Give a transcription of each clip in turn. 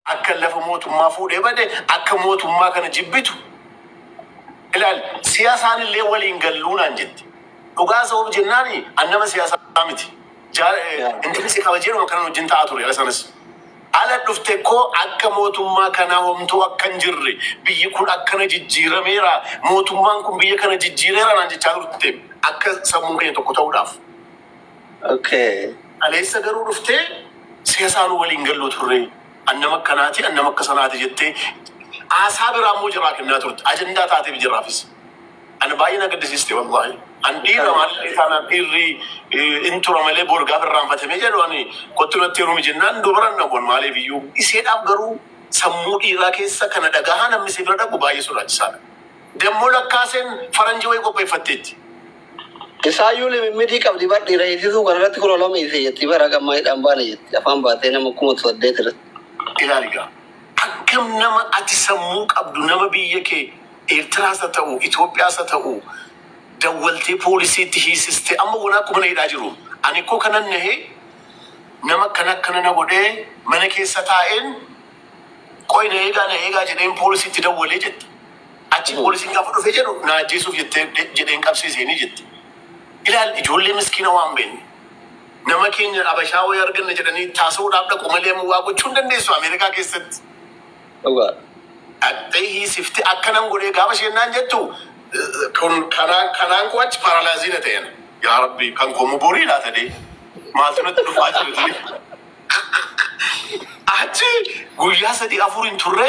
Akka lafa mootummaa fuudhee bade, akka mootummaa kana jibbitu. Ilaal, siyaasaan illee waliin galluu naan jetti. Dhugaa sa'uuf jennaan an nama siyaasaa miti. Intalli si kabajeeruma kanan wajjin ta'aa ture ala sanas. Ala dhufte koo akka mootummaa kanaa homtuu akka hin jirre, biyyi kun akkana jijjiirameera, mootummaan kun biyya kana jijjiireera naan jechaa turte, akka sammuun keenya tokko ta'uudhaaf. Kaleessa garuu dhuftee siyaasaan waliin galluu turre. An nama akkanaati, an nama akka sanaati jettee haasaa biraa immoo jiraa kennaa turte. Ajandaa taateef jiraafis. Ani baay'ee na gaddisiiste wallaahi. An dhiira maalillee taanaan dhiirri in tura malee bor gaafa irraanfatamee jedhu, ani kottu natti heerumi jennaan dubaran na goon maaliif iyyuu. Iseedhaaf garuu sammuu dhiiraa keessa kana dhagahaa namni si bira dhaqu baay'ee sodaachisaadha. Dammoo lakkaaseen faranjii wayii qopheeffatteetti. Isaayyuu limimmidii qabdi bar, dhiira hiisisuu kanarratti 12 hiise jetti bara gammaa hidhaan baane jetti, afaan baatee nama 8,000 irratti. Ilaali gaa. Akkam nama ati sammuu qabdu, nama biyya kee Eertiraas haa ta'u Itoophiyaas haa ta'u dawwaltee poolisiitti hiisistee amma wanaa akkuma na hidhaa jiru. Ani koo kanan nahee nama akkana akkana na godhee mana keessa taa'een qoy na eegaa, na eegaa jedheen poolisiitti dawwalee jette. Achi poolisiin gaafa dhufe jedhu na ajjeesuuf jettee jedheen qabsiiseenii jette. Ilaal, ijoollee miskiina waan beekne. Nama keenya abashaa wayii arganna jedhanii taasisuudhaaf dhaqu malee amma waa gochuu hin dandeessu Ameerikaa keessatti. Dhaqxee hiisiftee akkanan godhee gaafa isheen naan jettu, kun kanaan kanaan koo achi paralyze na ta'e. Yaa Rabbi, kan koo borii laata dee, maaltu natti dhufaa jiru ta'e. Achi guyyaa 3 4 hin turre,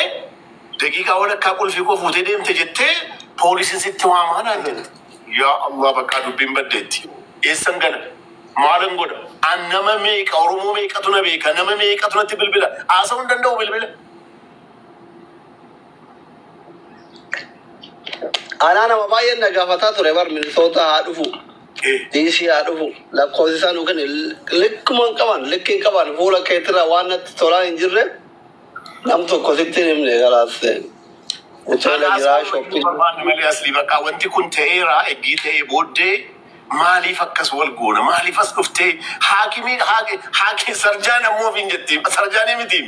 daqiiqaa walakkaa qulfii koo fuutee deemte jettee poolisiin sitti waamaa naan jette. Yaa Allah, bakka dubbiin baddeetti. Eessan gala? Maalan godha? An nama meeqa, Oromoo meeqatu na beeka? Nama meeqatu natti bilbila? Haasa'uu hin danda'u bilbila. Anaa nama baay'een na gaafataa ture bar, Minisoota haa dhufu. DC haa dhufu. Lakkoofsi isaa nuu kenne, likkuma hin qaban, likki hin qaban, fuula keetirraa waan natti tolaa hin jirre nam tokko sitti hin himne galaas. Hoteela jiraa shopping. Barbaanne malee asli bakka wanti kun ta'eera, eggii ta'ee booddee maaliif akkas wal goona? Maaliif as dhuftee haakimii haaki surgeon ammoo ofiin jetti, surgeon miti.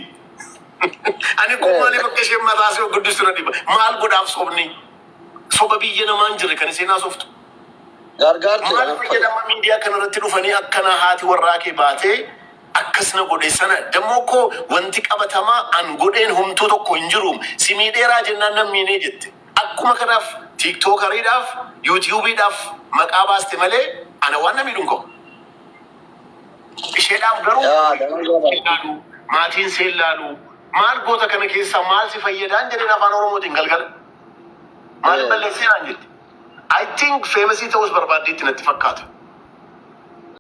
Ani kun maaliif akka isheen mataa ishee guddistu na dhiba. Maal godhaaf sobni? Soba biyya namaa hin jirre kan isheen haasoftu. Gargaarte. Maal fayyadama miidiyaa kanarratti dhufanii akkana haati warraa kee baatee akkas na godhe sana? Dammoo koo wanti qabatamaa an godheen homtuu tokko hin jiru. Si miidheeraa jennaan nan miinee jette. Akkuma kanaaf TikTokeriidhaaf, YouTubeiidhaaf maqaa baaste malee ana waan na miidhu hin qabu. Isheedhaaf garuu Yaa dama gaba. ilaalu, maatiin see ilaalu, maal goota kana keessaa maal si fayyadaan jedheen afaan Oromootiin galgala. Maal balleessee naan jette. I think famous ta'us barbaaddeetti natti fakkaata.